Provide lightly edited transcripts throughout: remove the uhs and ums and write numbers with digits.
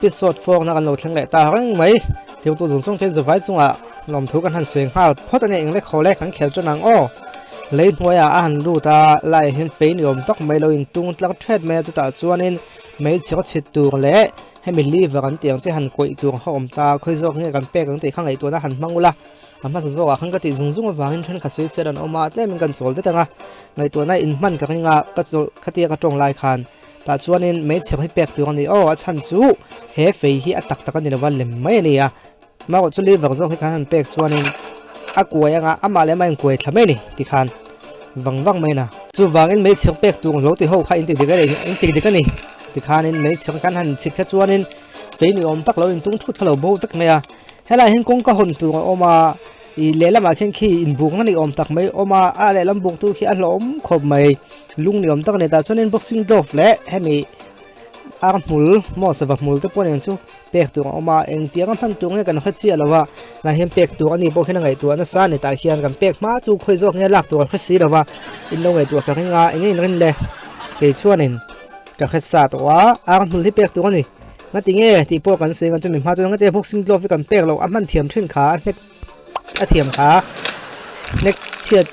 Episode 4 na kan lo thleng leh ta reng mai. Tirtu zung zung te zuvai chungah lawmthu kan han sawi nghal phawt a ni. Eng lek haw lek kan khel tan ang aw. Lei hnuaiah a han lut a, laiah hian fei ni awm tak mai lo intung tlang thet mai a, chutah chuanin hmeichhe chhit tur leh hemi liver an tih ang chi han kawih tur a awm ta. Khawi zawk nge kan pek ang tih kha ngaihtuahna han hmang ula, a hmasa zawkah khan ka tih zung zung avangin thenkhat sawi sel an awm a, tlemin kan chawl det ang a, ngaihtuahna inhman ka ring a, ka chawl khatia ka tawng lai khan. Tah chuanin hmeichhe hi pek tur a ni aw, a chhan chu he fei hi a tak tak a ni lova lem mai a ni a, amaherawh chu liver zawk hi khan han pek chuanin a kuai anga amah leh amah a inkuai thla mai a ni tikhan vang vang mai a na. Chuvangin hmeichhe pek tur lo ti ho kha inti dik a ni inti dik a ni tikhanin hmeichhe khan han chhit kha chuanin fei ni awm tak lo intung thut kha lo bo vek mai a, helaiah hian kawngka hawn tur a awm a. Ih lehlamah khian khi inbukna ni awm tak mai a awm a, a lehlam buktu khi a hlauhawm khawp mai, lung ni awm tak a ni tah chuanin boxing glove leh hemi ar hmul maw sava hmul te pawh nen chu pek tur a awm a, engtiang a hman tur nge kan hre chiah lo a, tunah hian pek tur a ni pawh hian a ngaihtuah nasa a ni tah hian kan pek hma chu khawi zawk nge lak tur a hre si lo a, in lo ngaihtuah ka ring a, eng nge in rin le kei chuanin ka hre sa tawh a, ar hmul hi pek tur a ni. Ngati nge tih pawh kan sawi ang chumi hma chuan ngati boxing glove hi kan pek loh a hman thiam thin kha a hnek a thiam kha hnek chhiat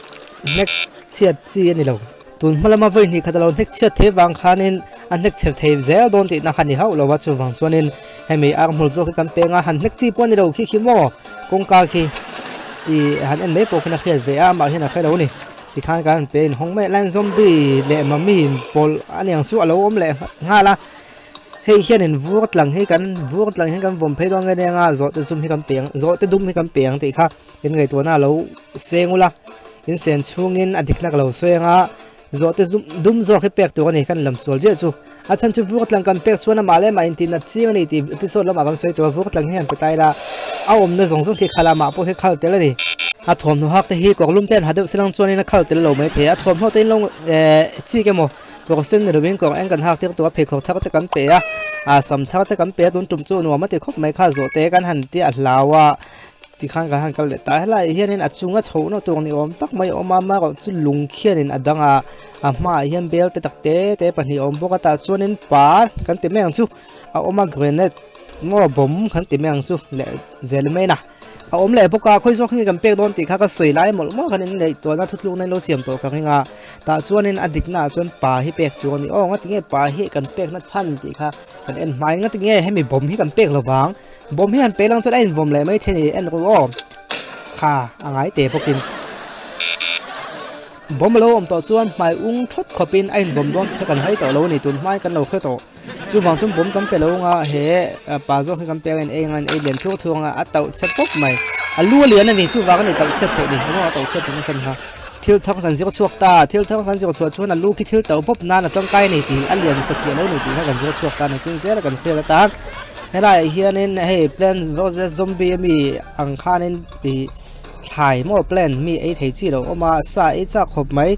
hnek chhiat chi a ni lo tun hma lama vawi hnih khat a lo hnek chhiat thei vang khanin a hnek chhe thei zel dawn tihna kha ni hauh lo a chuvang chuanin hemi ar hmul zawk hi kan peng a han hnek chi pawh a ni lo khi khi maw kawngka khi ih han en mai pawh khian a hriat ve a amah hian a hre lo a ni tikhan kan han pe inhawng mai a line zombie leh mummy inpawlh a niang chu a lo awm leh nghal a. Hei hianin vur tlang hi kan vur tlang hian kan vawm phei dawn nge nia zawhte zum hi kan pe ang zawhte dum hi kan pe ang tih kha in ngaihtuahna a lo seng ula in sen chhungin a dikna ka lo sawi ang a zawhte zum dum zawk hi pek tur a ni kan lam sual ziah chu a chhan chu vur tlang kan pek chuan amah leh mah intih nat chiang a ni tih episode lamah kan sawi tur a vur tlang hi han pe ta ila a awmna zawng zawng khi khal a mah pawh hi khal tel a ni a thawmhnaw hak te hi kawrlum te an ha deuh silang chuanin a khal tel lo mai thei a thawmhnaw te in lo eh chik emaw Kawr sen ni lovin kawr eng kan hak tir tur a pheikhawk thar te kan pe a, ah sam thar te kan pe a tun tum chu nuam a ti khawp mai kha zawh te kan han ti a hlau a tikhan kan han kal leh ta helaiah hianin a chunga chhohna tur ni awm tak mai a awm a amaherawh chu lung khianin a dang a a hmaah hian bel te tak te te pahnih a awm bawk a tah chuanin par kan ti mai ang chu a awm a grenade maw bomb kan ti mai ang chu leh zel mai a. A awm leh bawk a, khawi zawk nge kan pek dawn tih kha ka sawi lai mawlh mawlh khan in ngaihtuahna thutlukna in lo siam tawh ka ring a, tah chuanin a dikna ah chuan pa hi pek tur a ni aw, ngati nge pa hi kan pekna chhan tih kha kan en hmai, ngati nge hemi bawm hi kan pek lo vang, bawm hi han pe lang chuan a invawm leh mai thei a ni, en ru aw, kha a ngai teh bawkin bawm a lo awm tawh chuan hmai ung thawt khawpin a invawm dawn tih kha kan hai tawh lo a ni, tun hmain kan lo hre tawh. Chuvang chuan bawm kan pe lo anga he pa zawk hi kan pek a in ei anga in ei lian thur thur anga a tauh chhe pawp mai a lu a lian a ni chuvang a ni tauh chhiat theih ni emaw a tauh chhiat theih nasa ni kha thil thar kan zir chhuak ta thil thar kan zir chhuah chuan a lu khi thil tauh pawp nan a tangkai a ni tih a lian satliah lo ni tih kha kan zir chhuak ta nakin zel a kan hriat atan helaiah hianin hei plant vs zombie ami ang khanin ih thlai maw plant mi ei thei chi lo awm a sa ei chak khawp mai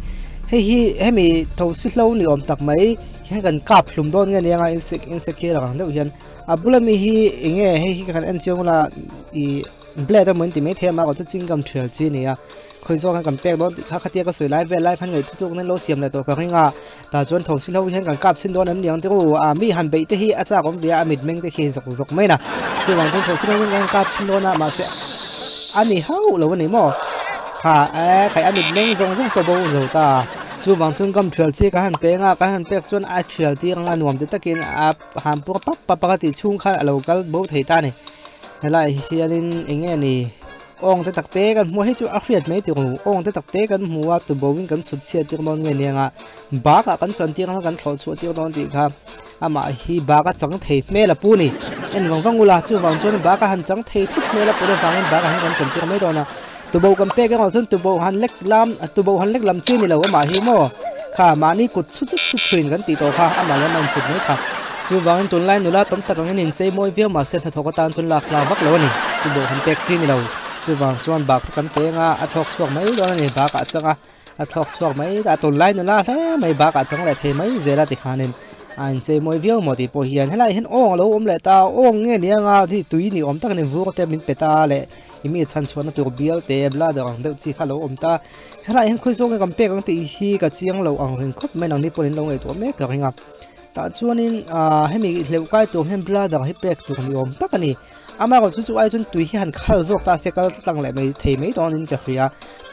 hei hi hemi thosi hlo ni awm tak mai. Hian kan kap hlum dawn nge nia insect insect hi lang deuh hian a bula mi hi eng nge hei hi kan en chiang ula ih blade emaw in ti maithei a mahrawh chu chingam thial chi a ni a khawi zawk hian kan pek dawn tih kha khatia ka sawi lai vel lai khan ngaihtuah tluk nan lo siam leh tawh ka ring a tah chuan tho si hlo hian kan kap chhin dawn em ni ang te u a mi han beih te hi a chak awm ve a a mit meng te khi zawk zawk mai na chuvang chuan tho si hlo hian kan kap chhin dawn a mahse a ni hauh lo a ni maw kha e khai a mit meng zawng zawng pawh bo zo ta. Chuvang chuan gum thial chi ka han peng a, ka han pek chuan a thial tir anga nuam te takin a han pur pap pap a ka tih chhung khan a lo kal bo thei ta a ni. Helaiah hi hianin eng nge ni awng te tak te kan hmu a, hei chu a hriat mai tur awng te tak te kan hmu a tuboin kan chhut chhiat tir dawn nge nia bakah kan chan tir anga kan thlawh chhuah tir dawn tih kha amah hi bak a chang thei hmel a pu ni. En vang vang ula chuvang chuan bak a han chang thei thut hmel a put avangin bakah hian kan chan tir mai dawn a. Tuboh kan pek erawh chuan tuboh han lek lam tuboh han lek lam chi ni lo amah hi maw kha mahni kut chhut chhut chhut thuin kan tih tawh kha amah leh amah inchhut mai kha. Chuvangin tunlai nula tam tak angin inchei mawi viau mahse hnathawk atan chuan lak hlak vak lo a ni. Tuboh han pek chi ni lo. Chuvang chuan bak kha kan peng a, a thlawk chhuak mai dawn a ni bakah chang a, a thlawk chhuak mai a tunlai nula hle mai bakah chang leh thei mai zel a tikhanin a inchei mawi viau maw tih pawh hian helaiah hian awng a lo awm leh ta awng nge ni anga hi tui ni awm tak a ni vur te min pe ta leh. I mi chhan chhuahna tur bial te bladder ang deuh chi kha a lo awm ta. Helaiah hian khawi zawk nge kan pek ang tih hi ka chiang lo ang reng khawp mai nangni pawhin lo ngaihtuah mek ka ring a. Tah chuanin ah hemi hleuh kai tur hian bladder hi pek tur ni awm tak a ni. Amaherawh chu chu ai chuan tui hi han khal zawk ta se kal tlang leh mai thei mai dawnin ka hria.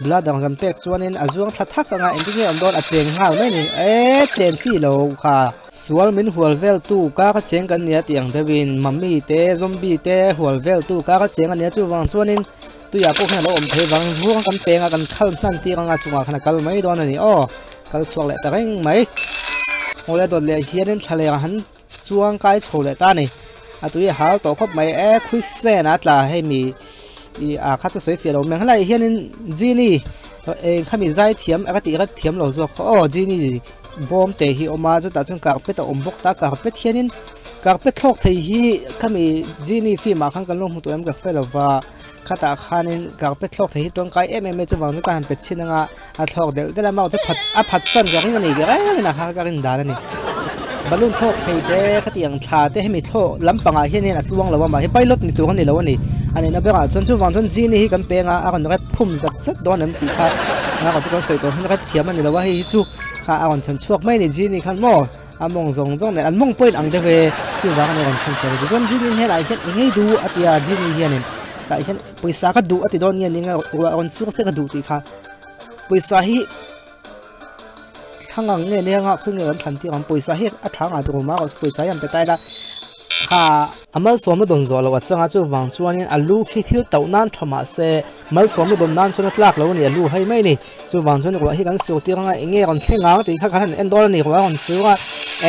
Bladder kan pek chuanin a zuang thla thak anga engtin nge awm dawn a cheng nghal mai a ni. Eee chen chi lo kha. Sual min hual vel tu ka ka cheng kan nia tih ang deuhin mummy te zombie te hual vel tu ka ka cheng a nia chuvang chuanin tuiah pawh hian a lo awm thei vang ruang kan peng a kan khal hnan tir anga chungah khan a kal mai dawn a ni aw kal chhuak leh ta reng mai. Ngaw leh dawt leh hianin thlaleng a han chuang kai chho leh ta a ni. A tui a hal tawh khawp mai e quicksand a tla hei mi ih a kha chu sawi fiah lo mai ang helaiah hianin genie eng khami zai thiam a ka tih kha thiam lo zawk aw genie bawm te hi a awm a chutah chuan carpet a awm bawk ta carpet hianin carpet thlawk thei hi khami genie film ah khan kan lo hmu tawh em ka hre lo va khatah khanin carpet thlawk thei hi tawngkai em em mai chuvang chu ka han pe chhin anga a thlawk delh delh a mau te phat a phat san ka ring a ni ka reng in a kha ka rin dan a ni balloon thlawk thei te khatiang thla te hemi thlawh lampangah hianin a tluang lo a mahse pilot ni tur a ni lo a ni a nihna berah chuan chuvang chuan genie hi kan peng a a rawn rep khum zat zat dawn em tih kha engah chu kan sawi tawh hian rep thiam a ni lo a hei hi chu kha a rawn chhan chhuak mai a ni genie khan maw a mawng zawng zawng nen an mawng pawhin ang deuh e chuvang a ni rawn chhan chhuak a tichuan genie hnenah hian eng ngei duh a ti a genie hianin tah hian pawisa ka duh a ti dawn nge ni ruah rawn chhung se ka duh tih kha pawisa hi thlang ang nge nia nghah khawi nge kan thlan tir ang pawisa hi a tha ngah tur awm a pawisa hi an pe tai la kha a malsawmna dawn zawh loh a changa chuvang chuanin a lu khi thil tauh nan tha mahse malsawmna dawn nan chuan a tlak lo a ni a lu hai mai a ni chuvang chuan ruah hi kan sur tir anga eng nge rawn thleng ang tih kha kan han en dawn a ni ruah a rawn sur a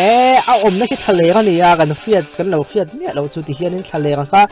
eh a awmna khi thla leng a ni a kan hriat kan lo hriat miah loh chu tihianin thla leng ang kha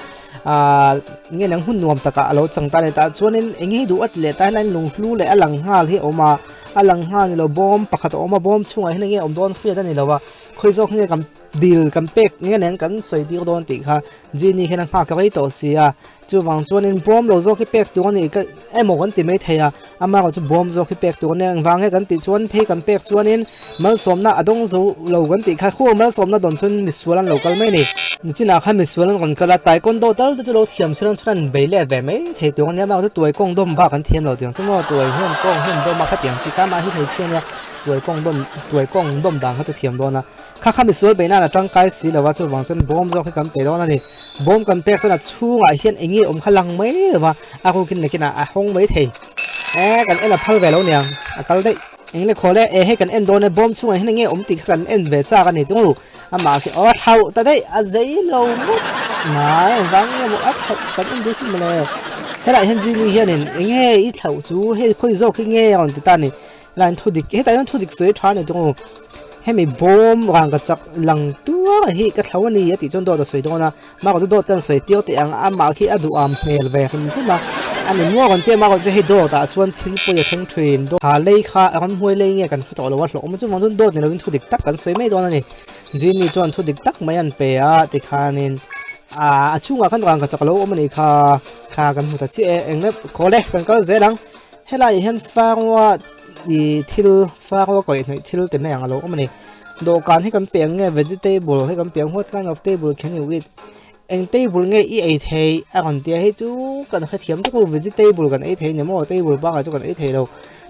Ahh nge nang hun nuam takah a lo chang ta a ni tah chuanin eng nge hi duh a ti leh ta hian lunghlu leh a lang nghal hi a awm a a lang nghal ni lo bawm pakhat a awm a bawm chhungah hian eng nge awm dawn hriat a ni lo a khawi zawk nge kan dil kan pek nge nang kan sawi tir dawn tih kha genie hian a nghak rei tawh si a chuvang chuanin bawm lo zawk hi pek tur a ni ka emaw kan ti mai thei a amaherawh chu bawm zawk hi pek tur a nia engvang nge kan tih chuan phei kan pek chuanin malsawmna a dawng zo lo kan tih kha khu malsawmna dawn chuan misual an lo kal mai a ni. Nichinah khan misual an rawn kal a taekwondo tal te chu lo thiam chhun an chuan an bei let ve mai thei tur a nia amaherawh chu tuai kawng dawm bak an thiam lo tiang chu maw tuai hian kawng hian dawm a khatiang chi kha amah hi hmeichhia nia tuai kawng dawm tuai kawng dawm dan kha chu thiam dawn a. Kha kha misual beih nan a tangkai si lo a, chuvang chuan bawm zawk hi kan pe dawn a ni. Bawm kan pek chuan a chhungah hian eng nge awm kha lang mai lo va, a rukin nakinah a hawng mai thei. E, kan en a phal ve lo niang, a kal daih. Eng le khawl e, e hei kan en dawn e, bawm chhungah hian eng nge awm tih kha kan en ve chak a ni tung ru. Amah khi aw a thlauh ta daih, a zei lo ngawt mai, engvang nge maw a thlauh kan en duh sin mawle. Helaiah hian Genie hianin eng nge i thlauh chu, hei khawi zawk hi nge a rawn ti ta a ni. Line thu dik hetah hian thu dik sawi tha a ni tung u hemi bawm rang ka chak lang tuar hi ka thlo a ni a tih chuan dawt a sawi dawn a mahrawh chu dawt te an sawi tir teh ang amah khi a duh am hmel ve hrim hrim a a ni muak an tia mahrawh chu hei dawt ah chuan thil pawi a thleng thin dawt ha lei kha ramhnuai lei nge kan hre tawh lo a hlawh awm chuvang chuan dawt ni lovin thu dik tak kan sawi mai dawn a ni Genie chuan thu dik tak mai an pe a tikhanin ah a chhungah khan rang ka chak a lo awm a nih kha kha kan hmu ta chiah e eng lep khawl e kan kal zel ang. Helaiah hian fangua ih thil fangua kaihhnawih thil te mai ang a lo awm a ni. Dawhkan hi kan pe ang nge vegetable hi kan pe ang what kind of table can you eat eng table nge i ei thei a rawn tia hei chu kan hrethiam vek lo vegetable kan ei thei a ni maw table bakah chu kan ei thei lo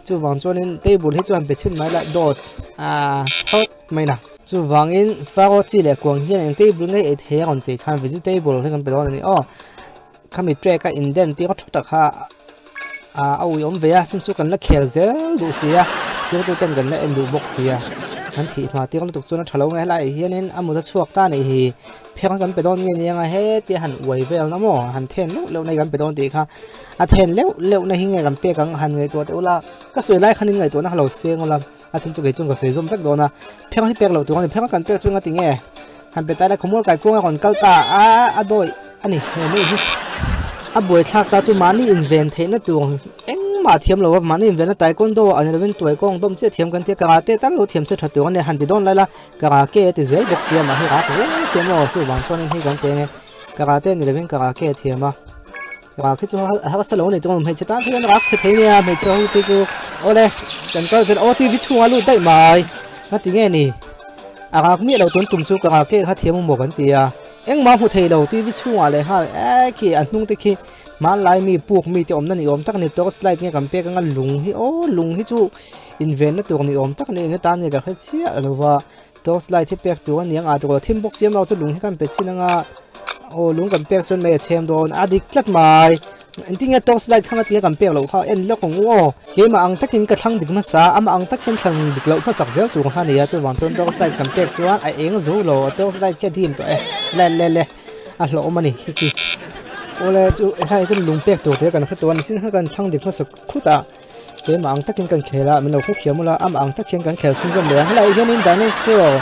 chuvang chuanin table hi chuan pe chhin mai la dawt ah thawt mai na. Chuvangin fangua chi leh kuang hian eng table nge i ei thei a rawn tih khan vegetable hi kan pe dawn a ni aw. Khami track a indent tir thut a kha ah a uiawm ve a chhan chu kan la khel zel duh si a thirtu ten kan la en duh bawk si a kan thih hma tir lutuk chuan a tha lo nge helaiah hianin a mut a chhuak ta anih hi pheng kan pe dawn nge ni anga hetia han uai vel na maw han then leuh leuh na hi kan pe dawn tih kha a then leuh leuh na hi nge kan pek ang han ngaihtuah teh ula ka sawi lai khan in ngaihtuah na kha lo seng ula a chhan chu kei chuan ka sawi zawm vek dawn a pheng hi pek loh tur a ni pheng kan pek chu engati nge. Han pe tai la khawmual kai kuanga rawn kal ta a a dawi a ni he mi hi a buai thlak ta chu mahni inven theihna tur engmah thiam lo a mahni invenna taekwondo a ni lovin tuai kawng dawm chiah thiam kan tia karate tal lo thiam se tha tur a nia han ti dawn lai la karate a ti zel bawk sia mahni rak zel sia maw chuvang chuanin hei kan peng e karate ni lovin karate a thiam a rak hi chu a harsa lo a ni tung hmeichhe tan hian rak chhe thei nia hmeichhe ho te chu awle kan kal zel aw tv chhungah lut daih mai a ti nge ni. A rak miah lo tun tum chu ka rak kek kha thiam maw kan ti a, engmah hmu thei lo TV chhungah leh nghal e khi a hnung te khi hmanlai mi puk mi te awmna ni awm tak a ni torch light nge kan pek anga lung hi aw lung hi chu invenna tur ni awm tak a ni eng atan nge ka hre chiah lo va. Torch light hi pek tur a ni ang a tawh thim bawk siam lo chu lung hi kan pe chhin anga aw lung kan pek chuan mei a chhem dawn a dik tlat mai engtin nge torch light kha tia kan pek loh kha en lawk ang u aw keimah ang takin ka thlang dik hmasa amah ang tak hian thlang dik loh hmasak zel tur kha a ni a chuvang chuan torch light kan pek chuan a eng zo lo a torch light khi a dim tawh e le le le a hlawhawm a ni heti awle chu helai ah chuan lung pek tur te kan hre tawh a nichin khan kan thlang dik hmasak khut a. Keimah ang takin kan khel a, min lo hrethiam ula, amah ang tak hian kan khel chhunzawm leh ang. Helaiah hianin dinosaur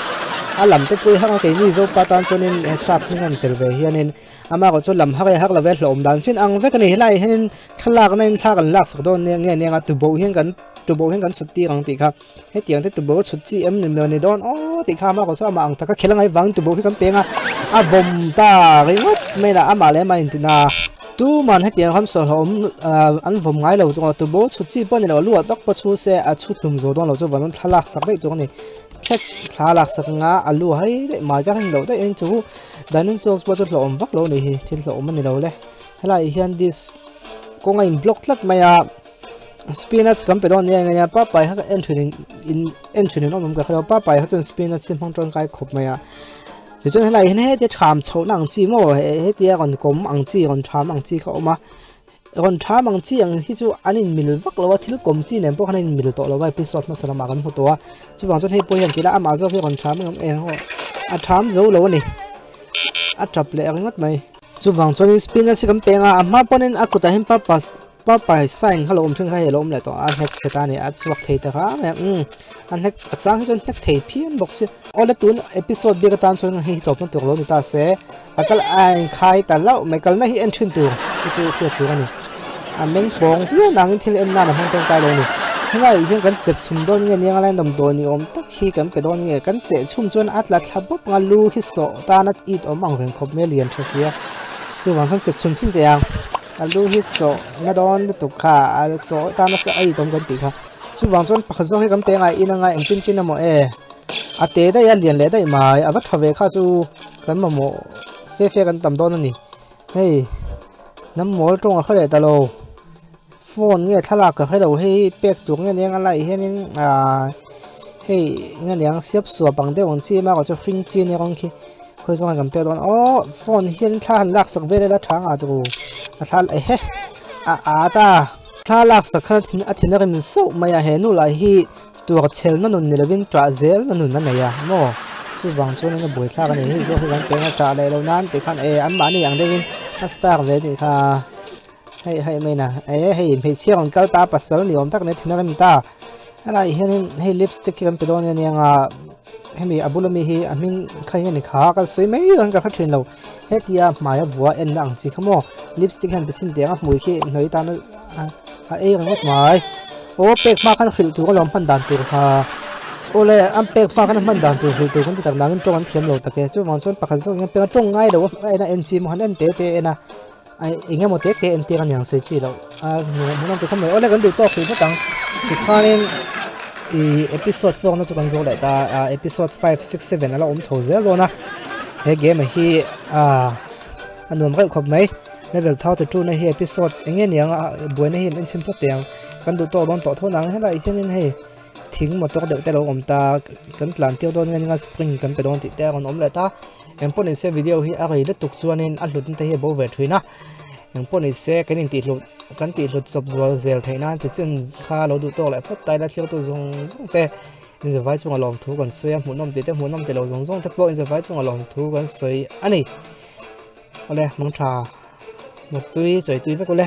a lam te pawh i hak a, keini Zopa tan chuanin he sap hming an tel ve hianin amah erawh chuan lam hak e hak lo ve hlawhawm dan chin ang vek a ni. Helaiah hianin thlalakna in thla kan laksak dawn nia nge nia tuboh hian kan tuboh hian kan chhut tir ang tih kha hetiang te tuboh a chhut chi em ni maw ni dawn aw tih kha amah erawh chuan amah ang taka khel a ngaih vangin tuboh hi kan peng a, a vawm ta ringawt mai lah amah leh amah intina. Tuman hetiang ram sawhlawm an vawm ngai lo tung a, tubo chhut chi pawh a ni lo, a lu ah tak pawh chhu se a chhu thlum zawh dawn lo chu van rawn thla lak sak daih tur a ni. Thlek thla lak sak anga a lu hai daih mai ka heng loh daih in chu dinosaurs pawh chu hlawhawm vak lo a ni hi, thil hlawhawm a ni lo le. Helaiah hian disc kawng a in block tlat mai a, spinach kan pe dawn nia eng ania papai kha en thin in en thin in awm awm ka hre lo, papai kha chuan spinach hi hmang tangkai khawp mai a. Tichuan helai hian hetia ṭham chhohna ang chi maw hetia rawn kawm ang chi rawn ṭham ang chi kha a awm a rawn ṭham ang chi ang hi chu an inmil vak lo a thil kawm chi nen pawh khan a inmil tawh lo a episode hmasa lamah kan hmu tawh a chuvang chuan hei pawh hian tih lah amah zawk hi rawn ṭham ang em aw a ṭham zo lo a ni a ṭap leh ringawt mai chuvang chuanin spinach hi kan peng a a hma pawnin a kutah hian purpose Papai sign kha lo awm thin kha hei a lo awm leh tawh a hnek chhe ta a ni a chhuak thei ta kha mai a umm a hnek a chang hi chuan hnek thei phian bawk si awle tun episode bik atan chuan hei hi tawpna tur lo ni ta se a kal a inkhai ta hlauh mai kalna hi en thin tur hi chu hriat tur a ni a meng pawng viau nangin thil en nan a hmang tangkai lo a ni helaiah hian kan chep chhum dawn nge nia lai damdawi ni awm tak hi kan pe dawn nge kan cheh chhum chuan a tla thla bawp ang a lu hi sawh tana it awm ang reng khawp mai a lian tha sia chuvang chuan chep chhum chin teh ang. A lu hi sawh na dawn lutuk kha a sawh tan a ei tawm kan tih kha chuvang chuan pakhat zawk hi kan peng a in anga engtin chin emaw e a te daih a lian leh daih mai a va tha ve kha chu kan mamawh fe fe kan tam dawn a ni hei hnam mawl tawng a hre leh ta lo phone nge thlalak ka hre lo hei pek tur nge nia a laiah hianin ahh hei nge niang siap suap ang deuh ang chi emaw chu hring chi ania rawng khi. Khawi zawng ah kan pek dawn aw phone hian thla han lak sak vel ila tha nga tur a thla ehe a at a thla lak sak khan a thin a rim sauh mai a he nu lah hi tuar chhel na nun ni lovin ṭah zel na nun a nei a maw chuvang chuan in a buaithlak a ni hei zawk hi kan peng a ṭah leh lo nan tikhan e anmahni ang deuhin a star ve anih kha hei hei mai na e hei hmeichhia rawn kal ta pasal ni awm tak a ni thin a rim ta helaiah hianin hei lipstick hi kan pe dawn ania nga. Hemi a bula mi hi a hming kha hi a ni kha ka sawi mai dawn ka hre thin lo hetia hmai a vua en na ang chi kha maw lipstick hian pe chhin teh ang a hmui khi hnawih tan a a ei ringawt mai aw pek hma khan hrilh tur alawm hman dan tur kha awle an pek hma khan hman dan tur hrilh tur kan ti tak nangin tawng an thiam lo tak e chuvang chuan pakhat zawk hian pek a tawng ngai lo a en a en chi maw han en te te en a eng emaw te te en tir a niang sawi chi loh a hmuhnawm ti khawp mai awle kan duh tawk hrih phawt ang tikhanin ih episode four na chu kan zawh leh ta a episode 5 6 7 ala awm chho zel dawn a he game hi ah a nuam reuh khawp mai level 32 na hi episode eng nge niang a buaina hi an en chhin phawt teh ang kan duh tawk dawn tawh tho nang helaiah hianin hei thing motor deuh te lo awm ta kan tlan tir dawn nge nia spring kan pe dawn tih te a rawn awm leh ta. Engpawh ni se video hi a rei lutuk chuanin a hlutna te hi a bo ve thin a, engpawh ni se kan intihhlut kan tihhlut chawp zual zel theih nan tichin kha lo duh tawk leh phawt ta ila thiltu zawng zawng te inzavai chunga lawmthu kan sawi a hmuhnawm tih te hmuhnawm tih lo zawng zawng te pawh inzavai chunga lawmthu kan sawi a ni. Awle mangtha mutui chawi tui vek ule.